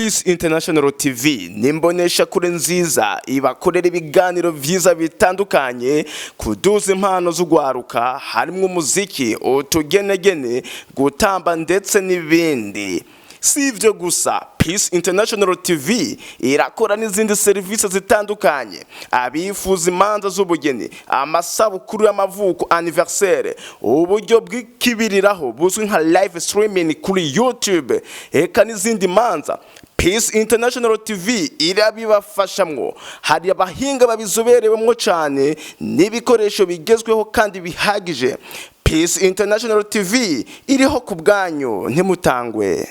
Peace International TV nimbonesha kure nziza ibakorera ibiganiro vyiza bitandukanye, kuduza impano z'ugwaruka, harimwo umuziki, utugenegene, gutamba ndetse n'ibindi. Si ivyo gusa, Peace International TV irakora n'izindi serivisi zitandukanye. Abifuza imanza z'ubugeni, amasabukuru y'amavuko, anniversaire, uburyo bw'ikibiriraho buzwi nka live streaming kuri YouTube, eka n'izindi manza, Peace International TV irabibafashamwo. Hari abahinga babizoberewemwo cyane n'ibikoresho bigezweho kandi bihagije. Peace International TV iriho ku bwanyu, ntimutangwe.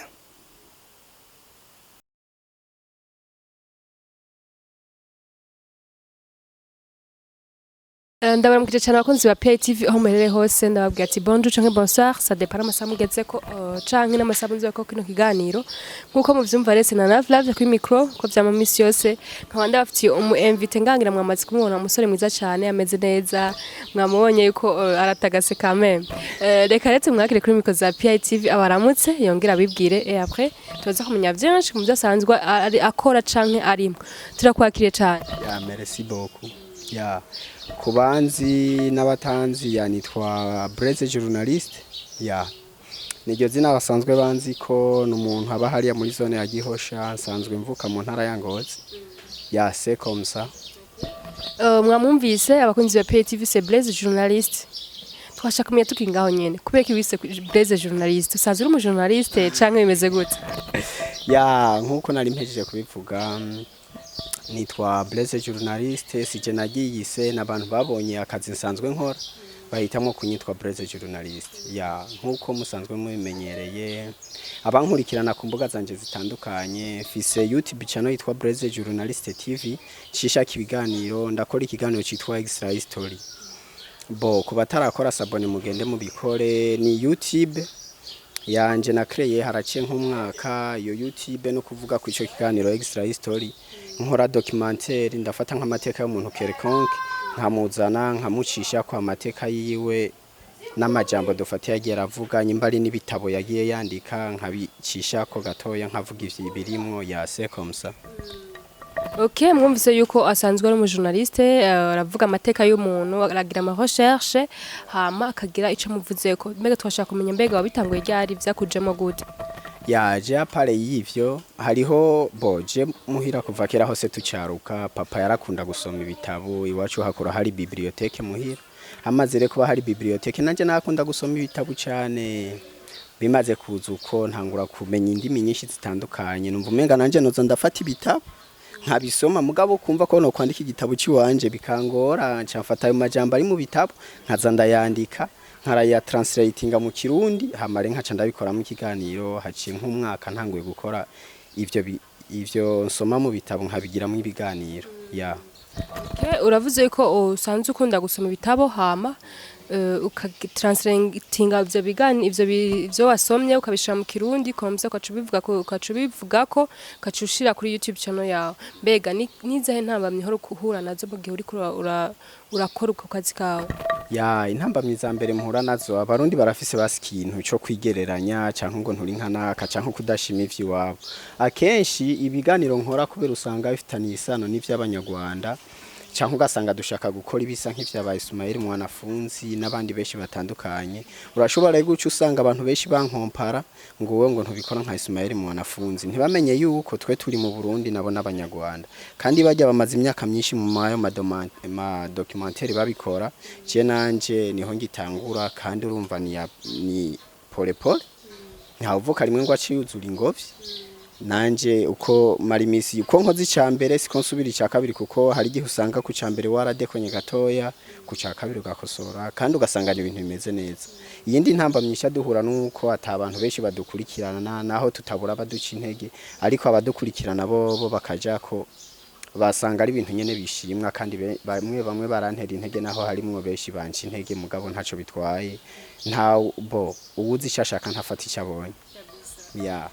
Ndabaramukije cyane abakunzi ba PITV aho muherereye hose. Ndababwira ati bonjour canke bonsoir, ça dépend amasaha mugezeko canke n'amasaha munzeko kino kiganiro. Nkuko muvyumva rese na Navlavye kuri micro ko vyama misi yose, nkaba ndabafitiye umu invité ngangira. Mwamaze kumubona, umusore mwiza cyane, ameze neza, mwamubonye yuko aratagase quand même. Reka retse mwakire kuri micro za PITV, abaramutse yongera abibwire et après tubaza kumenya vyinshi mu byo asanzwe ari akora canke arimo. Turakwakiriye cyane. Ya, merci beaucoup. Ya, kubanzi n'abatanzi, ya, nitwa Blaise journaliste. Ya, niryo zina basanzwe banzi ko ni umuntu aba hariya muri zone ya Gihosha, nsanzwe mvuka mu ntara ya Ngozi. Ya, c'est comme ça. Mwamwumvise abakunzi ba PTV, c'est Blaise journaliste. Twashaka kumenya tukiri ngaho nyene, kubera ko wise Blaise journaliste, usanzwe uri umu journaliste canke bimeze gute? Ya, nkuko nari mpejeje kubivuga, nitwa Blaise journaliste. Sije nagiyise, n'abantu babonye akazi nsanzwe nkora bahitamwo kunyitwa Blaise journaliste. Ya, nkuko musanzwe mubimenyereye, abankurikirana ku mbuga zanje zitandukanye, mfise YouTube channel yitwa Blaise Journaliste TV, nshishaka ibiganiro. Ndakora ikiganiro citwa Extra History. Bo ku batarakora s'abonner, mugende mubikore. Ni YouTube yanje na créé haraciye nk'umwaka. Iyo YouTube no kuvuga ku ico kiganiro Extra History, nkora documentaire, ndafata nk'amateka y'umuntu quelconque, nkamuzana nkamucisha kwa amateka yiwe n'amajambo dufata yagiye aravuga, nyimba ari n'ibitabo yagiye yandika, nkabicisha ko gatoya, nkavuga ivyo birimwo. Ya, c'est comme ça. Ok, mwumvise yuko asanzwe ari umu journaliste, aravuga amateka y'umuntu, aragira ama recherche hama akagira ico muvuzeko. Mbega twashaka kumenya, mbega wabitanguye ryari, vyakujemo gute? Yaje à part y'ivyo, hariho boje muhira kuva kera hose tucaruka, papa yarakunda gusoma ibitabo. Iwacu hakura hari bibliothèque muhira. Hamaze rero kuba hari bibliothèque, nanje nakunda gusoma ibitabo cyane. Bimaze kuza uko, ntangura kumenya indimi nyinshi zitandukanye, numva umenga nanje noza ndafata ibitabo nkabisoma, mugabo kumva ko no kwandika igitabo ciwanje bikangora. Nca mfata ayo majambo ari mu bitabo, nkaza ndayandika, nkaraya translatinga mu Kirundi, hamare nkaca ndabikoramo ikiganiro. Haciye nk'umwaka ntanguye gukora ivyo ivyo nsoma mu bitabo nkabigiramo ibiganiro, ya. Okay, uravuze ko usanzwe ukunda gusoma ibitabo hama ukatranslatinga ivyo bigani, ivyo wasomye ukabishira mu Kirundi, komse ukaca ubivugako, ukaca ushira kuri YouTube channel yawe. Mbega nizahe ntambamyi uhora uhura nazo mu gihe uriko urakora uko kazi kawe? Ya, intambamyi za mbere mpura nazo, Abarundi barafise basi ikintu cyo kwigereranya, canke ngo nturi nka naka, canke kudashima ivy'iwabo. Akenshi ibiganiro nkora, kubera usanga bifitaniye isano n'ivy'Abanyarwanda, canke ugasanga dushaka gukora ibisa nk'ivya Ismail Mwanafunzi n'abandi benshi batandukanye, urashobora rero guca usanga abantu benshi bankompara ngo wowe ngo ntubikora nka Ismail Mwanafunzi. Ntibamenye yuko twe turi mu Burundi, nabo n'Abanyarwanda, kandi bajya bamaze imyaka myinshi mu mayo ma documentaire babikora. Je nanje niho ngitangura, kandi urumva ni pole pole, ntawuvuka rimwe ngo aciyuzura ingobyi. Nanje uko mara imisi uko nkoze icya mbere, siko nsubira icya kabiri, kuko hari igihe usanga ku cya mbere waradekonye gatoya, ku cya kabiri ugakosora, kandi ugasanga ni ibintu bimeze neza. Iyindi ntambamyi duhura nuko ata abantu benshi badukurikirana, naho tutabura abaduca intege, ariko abadukurikirana bo bakaja ko basanga ari ibintu nyene bishimwa, kandi bamwe bamwe barantera intege, naho harimwo benshi banca intege, mugabo ntaco bitwaye. Nta bo uwuzi icyo ashaka ntafata icyo abonye, ya.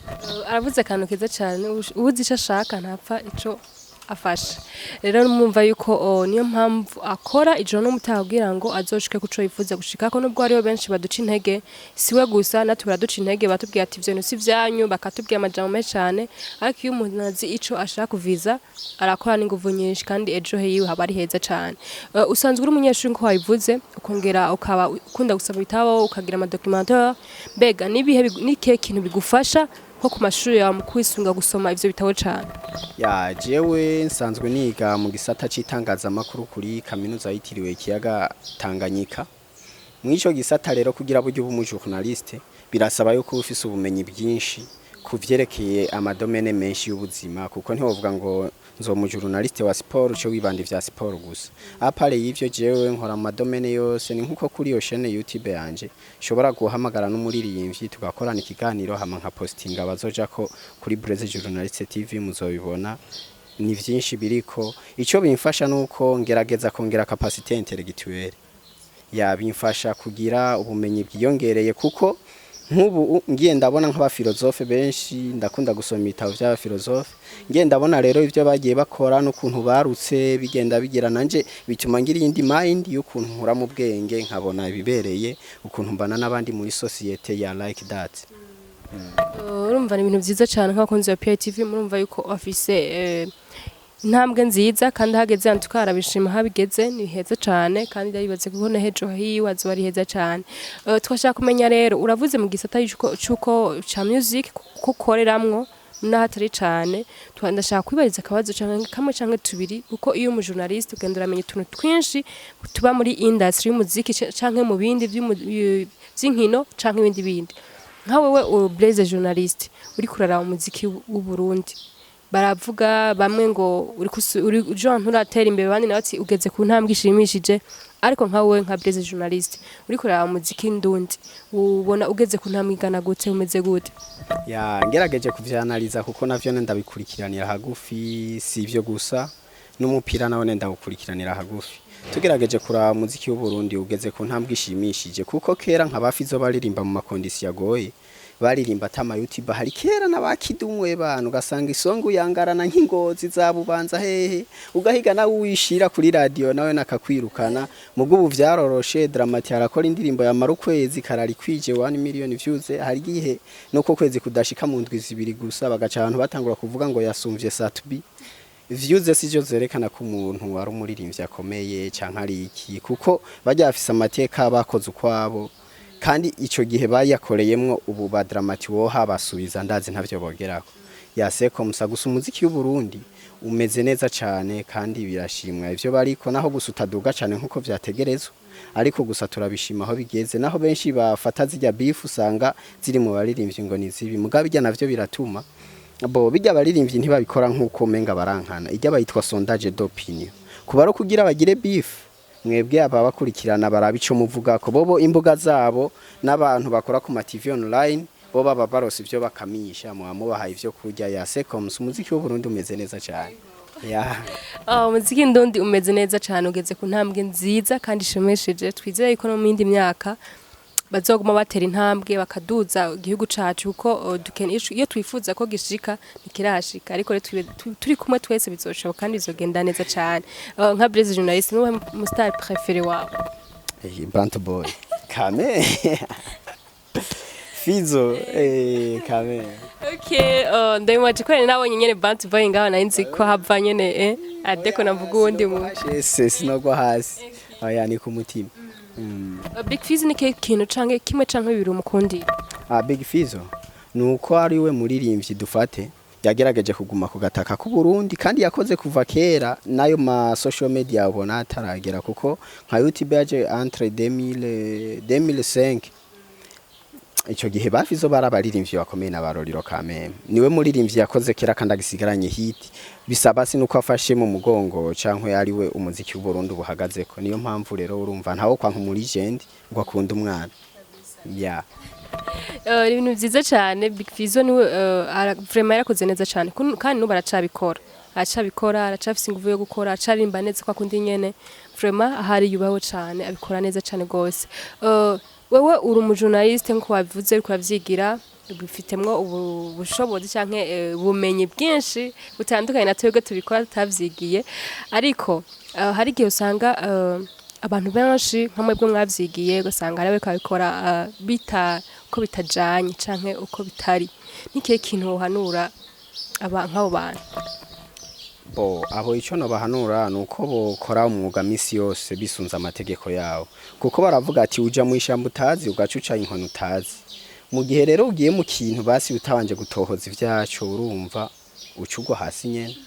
Aravuze akantu keza cyane: uwuzi icyo ashaka ntapfa ico Afasha rero mwumva yuko niyo mpamvu akora ijoro n'umutaha kugira ngo azoshike kuco yifuza gushikako. Nubwo hariho benshi baduca intege, siwe gusa, natwe baraduca intege, batubwira ati ivyo bintu si vyanyu, bakatubwira amajambo menshi cane. Ariko iyo umuntu azi ico ashaka kuviza, arakora n'inguvu nyinshi, kandi ejo hiwe haba ari heza cane. Usanzwe uri umunyeshuri nko wabivuze, ukongera ukaba ukunda gusoma ibitabo, ukagira ama documentaire. Mbega nibihe nikihe kintu bigufasha nko ku mashuri yawe mu kwisunga gusoma ivyo bitabo cane? Ya, jewe nsanzwe niga mu gisata c'itangazamakuru kuri kaminuza yitiriwe ikiyaga Tanganyika. Mw'ico gisata rero, kugira buryo ube umujournaliste, birasaba yuko uba ufise ubumenyi bwinshi ku vyerekeye ama domaines menshi y'ubuzima, kuko ntiwovuga ngo nzo mu journaliste wa sport uce wibanda ivya sport gusa. À part y'ivyo, jewe nkora ama domaines yose. Ni nkuko kuri iyo chaîne YouTube yanje nshobora guhamagara n'umuririmbyi tugakorana ikiganiro, hama nka postinga bazoja ko kuri Blaise Journaliste TV, muzobibona, ni vyinshi biriko. Ico bimfasha nuko ngerageza kongera capacité intellectuelle, yabimfasha kugira ubumenyi bwiyongereye, kuko nk'ubu ngiye ndabona nk'aba philosophes benshi, ndakunda gusoma ibitabo by'aba philosophes, ngiye ndabona rero ibyo bagiye bakora n'ukuntu barutse bigenda bigira, nanje bituma ngira iyindi mind y'ukuntu nkura mu bwenge, nkabona ibibereye, ukuntu mbana n'abandi muri société ya like that. Urumva ni ibintu vyiza cyane. Nk'abakunzi ba PITV, murumva yuko afise intambwe nziza, kandi hageze hantu tukarabishima, habigeze ni heza cyane, kandi ndaribaze kuko na hejo hiwe azoba ari heza cyane. Twashaka kumenya rero, uravuze mu gisata c'uko ca music ko ukoreramwo n'ahatari cane. Ndashaka kwibariza akabazo canke kamwe canke tubiri, kuko iyo umu journaliste ugenda uramenya utuntu twinshi tuba muri industry y'umuziki canke mu bindi vy'inkino canke ibindi bindi. Nka wewe Blaise journaliste, uriko uraraba umuziki w'u Burundi, baravuga bamwe ngo uri Jean nturatera imbere, abandi nawe ati ugeze ku ntambwe ishimishije. Ariko nka wowe, nka Blaise journaliste, uriko uraraba umuziki ndundi, ubona ugeze ku ntambwe igana gute, umeze gute? Ya, ngerageje kuvyanaliza, kuko navyo ndabikurikiranira hagufi, si ivyo gusa, n'umupira nawo ndawukurikiranira hagufi. Tugerageje kuraba, umuziki w'u Burundi ugeze ku ntambwe ishimishije, kuko kera nka bafizo baririmba mu ma conditions agoye, baririmba atama YouTube hari kera n'abakidumwe bantu, ugasanga isonga uyangarana nk'ingozi za Bubanza hehe, ugahiga nawe wishira kuri radio nawe nakakwirukana. Mugo ubu vyaroroshe, Dramati arakora indirimbo yamara ukwezi karari kwije 1 million views, hari gihe nuko kwezi kudashika, mu ndwi zibiri gusa bagaca abantu batangura kuvuga ngo yasumvye Sat-B. Views sivyo zerekana ko umuntu ari umuririmbyi akomeye canke ari iki, kuko bajya bafise amateka bakoze ukwabo, kandi ico gihe bayakoreyemwo. Ubu ba Dramati woha basubiza, ndazi ntavyo bogerako yaseko musa. Gusa umuziki w'u Burundi umeze neza cane, kandi birashimwa ivyo bariko, naho gusa utaduga cane nkuko vyategerezwa, ariko gusa turabishima aho bigeze. Naho benshi bafata zirya beef usanga ziri mu baririmbyi ngo ni zibi, mugabo bijya navyo biratuma bo bijya abaririmbyi ntibabikora nkuko umenga barankana. Ijya bayitwa sondage d'opinion, kuba ari kugira bagire beef, mwebwe aba bakurikirana baraba ico muvuga ko bobo imbuga zabo n'abantu bakora ku ma TV online, bo baba barose ivyo bakamisha, muba mubahaye ivyo kurya ya secoms. Umuziki w'u Burundi umeze neza cyane ya. Oh, umuziki ndundi umeze neza cyane, ugeze ku ntambwe nziza kandi ishimishije. Twizeye ko no mu yindi myaka bazoguma batera intambwe, bakaduza igihugu cacu, kuko iyo twifuza ko gishika ntikirashika. Ariko rero turi kumwe twese bizoshoboka kandi bizogenda neza cyane. Nka Blaise journaliste, nuwe mu star préféré wawe? Bantu Boy kame, Fizo kame. Okay, ndabimaje ko nabonye nyene Bantu Boy ngaho, nari nzi ko hava nyene adeko navuga uwundi mu Ese sinogwa hasi, oya, ni ku mutima. Big Fizzo, ni kihe kintu canke kimwe canke bibiri umukundi? Ah, Big Fizzo nuko ari we muririmbyi dufate yagerageje kuguma ku gataka k'u Burundi, kandi yakoze kuva kera nayo ma social media ubona ataragera, kuko nka YouTube yaje entre 2000 2005. Ico gihe ba Fizzo barabaririmbyi bakomeye na baroriro kameme. Niwe muririmbyi yakoze kera kandi agisigaranye hit, bisaba si nuko afashe mu mugongo cankwe ari we umuziki w'u Burundi buhagazeko. Niyo mpamvu rero urumva ntawo kwanka umu legend ngo akunda umwana ya. Ibintu vyiza cyane. Big Fizzo niwe vraiment yarakoze neza cyane. Kandi n'ubu aracabikora, aracabikora, aracafise inguvu yo gukora, acarimba neza kwa kundi nyene. Vraiment ahari yubaho cyane, abikora neza cyane gose. Wewe uri umu journaliste nkuko wabivuze, uriko uravyigira Bifitemo ubushobozi canke ubumenyi bwinshi butandukanye na twebwe tubikora tutavyigiye. Ariko hari igihe usanga abantu benshi nka mwebwe mwavyigiye, ugasanga hari abariko babikora bita uko bitajanye canke uko bitari. Nikihe kintu wohanura aba nk'abo bantu? Bo abo, ico nobahanura ni uko bokora umwuga misi yose bisunze amategeko yawo, kuko baravuga ati uja mu ishamba utazi ugaca uca inkoni utazi. Mu gihe rero ugiye mu kintu basi utabanje gutohoza ivyaco, urumva uca ugwa hasi nyene.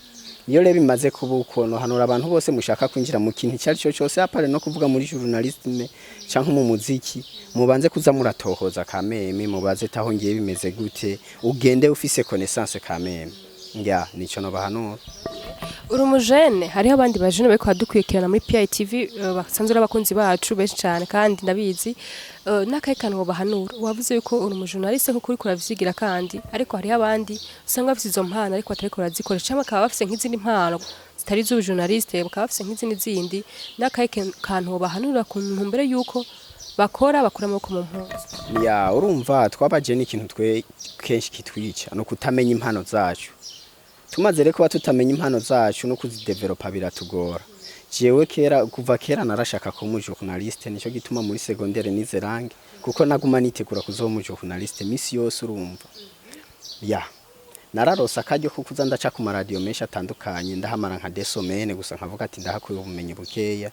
Iyo rero bimaze kuba uko, nohanura abantu bose mushaka kwinjira mu kintu icyo ari cyo cyose, à part no kuvuga muri journalisme canke mu muziki, mubanze kuza muratohoza kameme, mubaze taho ngiye bimeze gute, ugende ufise connaissance kameme. Ya, nico nobahanura. Uri umujene, hariho abandi bajene bariko badukurikirana muri PITV, basanzwe ari abakunzi bacu benshi cyane, kandi ndabizi. N'akahe kantu wobahanura? Wavuze yuko uri umujournaliste nkuko uriko uravyigira, kandi ariko hariho abandi usanga bafise izo mpano ariko batariko barazikoresha, canke bakaba bafise nk'izindi mpano zitari iz'ubujournaliste, bakaba bafise nk'izindi zindi. N'akahe kantu wobahanura ku ntumbero yuko bakura amaboko mu mpuzu? Ya, urumva twabaje n'ikintu twe kenshi kitwica no kutamenya impano zacu. Tumaze rero kuba tutamenya impano zacu, no kuzidevelopa biratugora. Jewe kera, kuva kera narashaka kuba umujournaliste, nico gituma muri secondaire nize langue, kuko naguma nitegura kuzoba umujournaliste misi yose. Urumva, ya, nararose akaryo ko kuza ndaca ku maradiyo menshi atandukanye, ndahamara nka deux semaines gusa, nkavuga ati ndahakuye ubumenyi bukeya.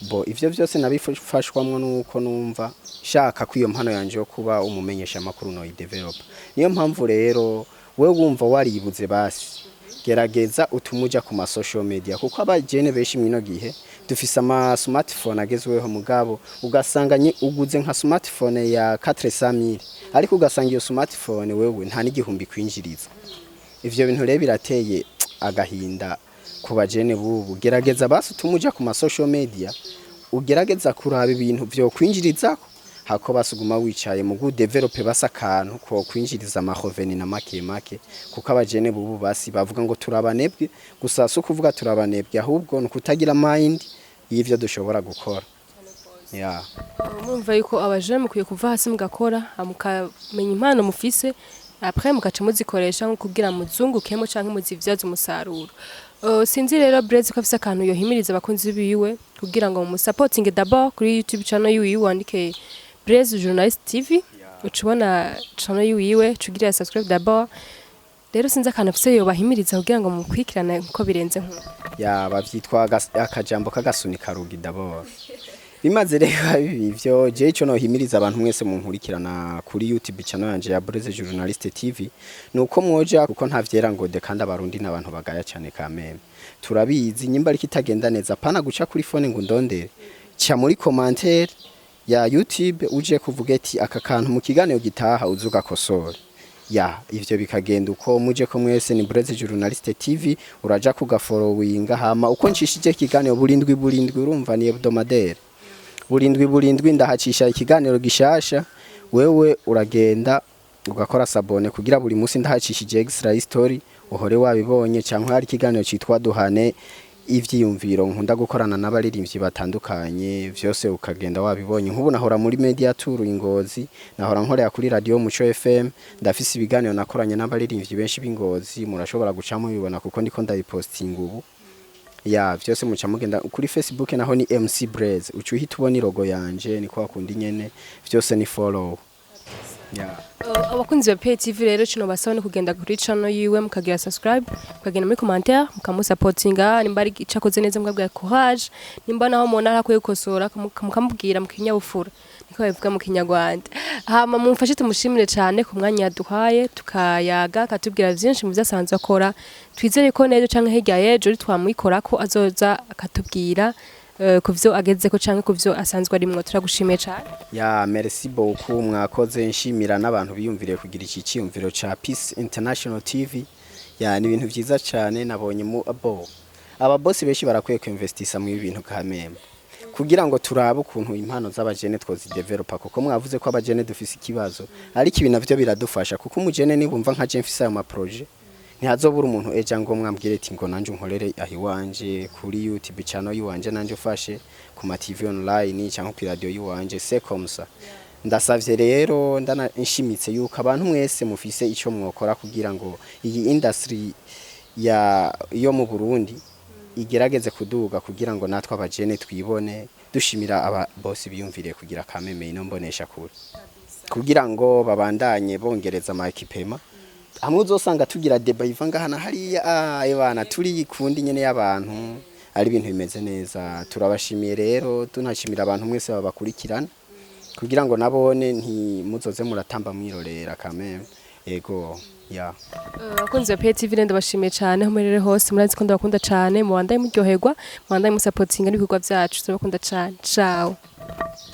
Bo ivyo vyose nabifashwamwo nuko numva shaka ko iyo mpano yanje yo kuba umumenyesha makuru no develop. Niyo mpamvu rero wewe wumva waribuze, basi gerageza utumuja ku ma social media, kuko abajene benshi mwino gihe dufise ama smartphone agezweho, mugabo ugasanga uguze nka smartphone ya 400,000, ariko ugasanga iyo smartphone wewe nta n'igihumbi kwinjiriza. Ivyo bintu rero birateye agahinda ku bajene bubu. Gerageza basi utumuja ku ma social media, ugerageza kuraba ibintu vyo kwinjirizako, hako basuguma wicaye mu develop basa akantu ko kwinjiriza amahoveni na make make, kuko abajene bubu basi bavuga ngo turabanebwe gusa. Si ukuvuga turabanebwe, ahubwo ni ukutagira mind y'ivyo dushobora gukora, ya. Murumva yuko abajene mukwiye kuva hasi mugakora, mukamenya impano mufise, après mugaca muzikoresha nko kugira muzungukemo canke muzivyaze umusaruro. Sinzi rero Blaise ko afise akantu yohimiriza abakunzi biwe kugira ngo mumusapotinge d'abord kuri YouTube channel yiwe. Wandike Blaise Journalist TV, uca ubona channel yiwe, uca ugira subscribe d'abord. Rero sinzi akantu afise yobahimiriza kugira ngo mukurikirane nkuko birenze nkuko. Ya, bavyitwa akajambo k'agasunika rugi d'abord. Bimaze rero bibi ivyo, je ico nohimiriza abantu mwese munkurikirana kuri YouTube channel yanje ya Blaise Journalist TV nuko mwoja, kuko nta vyera ngo de, kandi abarundi n'abantu bagaya cyane kameme, turabizi. Nyimba ariko itagenda neza, pana guca kuri phone ngo ndondere, ca muri commentaire ya YouTube uje kuvuga ati aka kantu mu kiganiro gitaha uzuga kosora. Ya, ivyo bikagenda uko. Muje ko mwese ni Blaise Journalist TV, uraja kugafollowinga, hama uko nshishije ikiganiro burindwi burindwi, urumva ni hebdomadaire, burindwi burindwi ndahacisha ikiganiro gishasha. Wewe uragenda ugakora s'abonner kugira buri munsi ndahacishije extra story uhore wabibonye, cyangwa hari ikiganiro citwa duhane ivyiyumviro nkunda gukorana n'abaririmbyi batandukanye, vyose ukagenda wabibonye. Nk'ubu nahora muri media tour Ingozi, nahora nkorera kuri radio Muco FM, ndafise ibiganiro nakoranye n'abaririmbyi benshi b'Ingozi, murashobora guca mubibona kuko ndiko ndabipostinga ubu. Ya, vyose muca mugenda kuri Facebook, naho ni MC Blaze, uca uhita ubona ilogo yanje, niko wakunda nyene, vyose ni follow, ya. Abakunzi ba PTV rero, kino basaba ni kugenda kuri channel yiwe mukagira subscribe, mukagenda muri commentaire mukamusapotinga. Nimba ari icakoze neza mukabwira courage, nimba naho mubona akwiye gukosora mukamubwira mu kinyabupfura, niko babivuga mu Kinyarwanda. Hama mumfashe tumushimire cyane ku mwanya yaduhaye tukayaga, akatubwira vyinshi mu vyo asanzwe akora. Twizere ko n'ejo canke hirya y'ejo twamwikora ko azoza akatubwira ku vyo agezeko canke ku vyo asanzwe arimwo. Turagushimiye cane. Ya, merci beaucoup, mwakoze. Nshimira n'abantu biyumviriye kugira iki cyiyumviro ca Peace International TV. Ya, ni ibintu vyiza cyane nabonye mu abo ababosi benshi barakwiye kuinvestisa mu ibintu kameme, kugira ngo turabe ukuntu impano z'abajene twozidevelopa, kuko mwavuze ko abajene dufise ikibazo, ariko ibi navyo biradufasha, kuko umujene nibumva nka je mfise ayo maprojet, ntihazobura umuntu eja ngo mwambwire ati ngo nanje unkorere aho iwanje kuri YouTube channel yiwanje, nanje ufashe ku ma TV online cyangwa ku radio yiwanje, c'est comme ça. Ndasavye rero, ndana nshimitse yuko abantu mwese mufise ico mwokora kugira ngo iyi industry ya yo mu Burundi igerageze kuduga, kugira ngo natwe abajene twibone. Dushimira aba boss biyumviriye kugira kameme ino mbonesha kure, kugira ngo babandanye bongereza ama équipement, hamwe uzosanga tugira débat iva ngaha na hariya. Ah, ebana, turi ikundi nyene y'abantu, ari ibintu bimeze neza. Turabashimiye rero, tunashimira abantu mwese babakurikirana, kugira ngo nabone ntimuzoze muratamba mwirorera kameme. Ego ya. Abakunzi ba PTV rero, ndabashimiye cyane aho muherereye hose. Murazi ko ndabakunda cyane. Mubandaye muryoherwa, mubandaye musapotinga n'ibikorwa byacu. Turabakunda cyane, ciao.